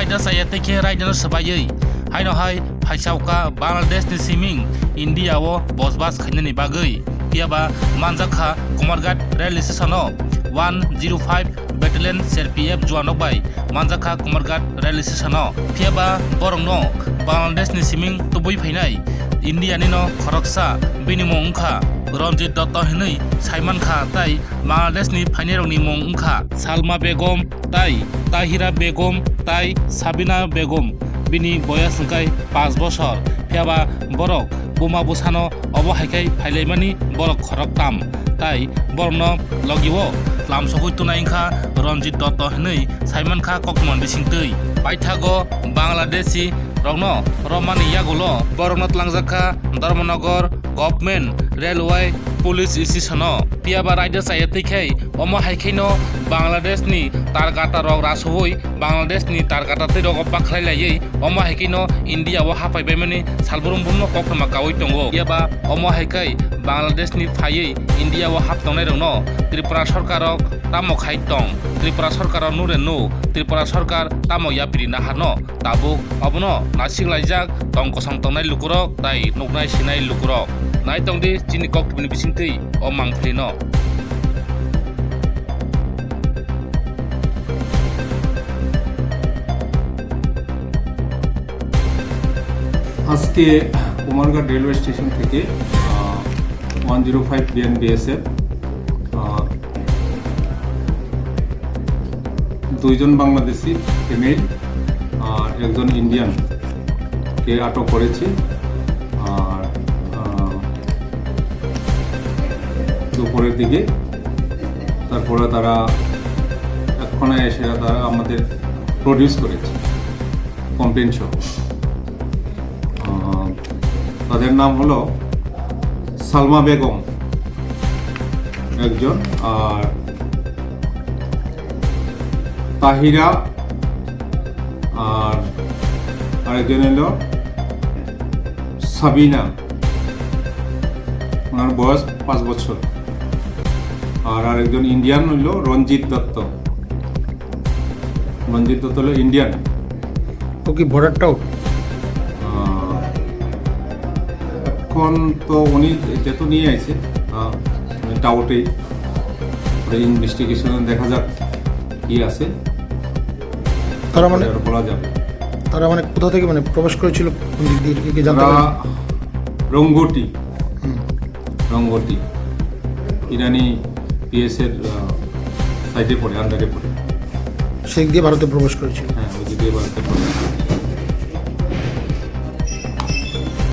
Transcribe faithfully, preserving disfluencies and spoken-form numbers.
Raida chaya tei khe raidano swbaiwi haino hai phaisao kha Bangladesh ni siming India o bosbas khainani bagwi. Phiya ba manjak kha Kumarghat railway station o one zero five Battalion C R P F juan rok bai manjak kha Kumarghat railway station o. Phiya ba borok no Bangladesh ni siming tubui phainai India ni no khoroksa, bini mung wngkha Ranjit Dutta hinwi saiman kha tei Bangladesh ni phainai rok ni mung wngkha Salma Begum, tai Tahira Begum tai Sabina Begum, bini boyas hwnkhe paanch bosor. Phiya ba borok buma bwsano obo hai khe phailaimani borok khoroktam, tai borokno logio tlamsogwi tunai wngkha Ranjit Dutta hinwi saiman kha koktwma bisingtwi. Paithago Bangladeshi rokno romani yagulo borokno tlangjak kha Dharmanagar Government Railway Police Station o. Phiya ba raida chaya twi khai omo hai khaino Bangladesh ni targata rok rasubui Bangladesh ni targata twi rogo bakhlai laiwi omo hai khaino India o hapai baimani salbrum bumno koktwma kaui tongo. Phiya ba omo hai khai Bangladesh ni phaiwi India o hap tongnai rokno Tripura sorkar rok tamo khai tong? Tripura sorkar o nure nu Tripura sorkar tamo yapri naharno? Tabuk obono nasik laijak tong kosong tongnai lukurok tai nuknai sinai lukurok. Nai tong di chini koktwmani bisingtwi o mangphlino. আজকে Kumarghat railway station থেকে one zero five বিএনবিএসএফ দুইজন বাংলাদেশি ফিমেল আর একজন ইন্ডিয়ানকে আটক করেছি। আর আহ, দুপুরের দিকে তারপরে তারা এক্ষণে এসে তারা আমাদের প্রডিউস করেছে কমপ্লেন সহ। আহ, তাদের নাম হলো সালমা বেগম একজন, আর তাহিরা, আর আরেকজন হলো সাবিনা, ওনার বয়স পাঁচ বছর। আর আরেকজন ইন্ডিয়ান হইল রঞ্জিত দত্ত। রঞ্জিত দত্ত হলো ইন্ডিয়ান। ও কি বর্ডার টাউট? আহ, এখন তো উনি যেহেতু নিয়ে আইছে, আহ, উনি টাউটেই। ওটা ইনভেস্টিগেশনে দেখা যাক কি আছে। তারা মানে তারপরে আরো বলা যাবে। তারা মানে কোথা থেকে মানে প্রবেশ করেছিল, কোন দিক দিয়ে, এটা কি জানতে তারা পারেন? রঙ্গটি, হুম। রঙ্গটি, ইরানি পিএস এর, আহ, সাইডে পড়ে, আন্ডারে পড়ে। সেদিক দিয়ে ভারতে প্রবেশ করেছিল। হ্যাঁ, ওই দিক দিয়ে ভারতে পড়ে।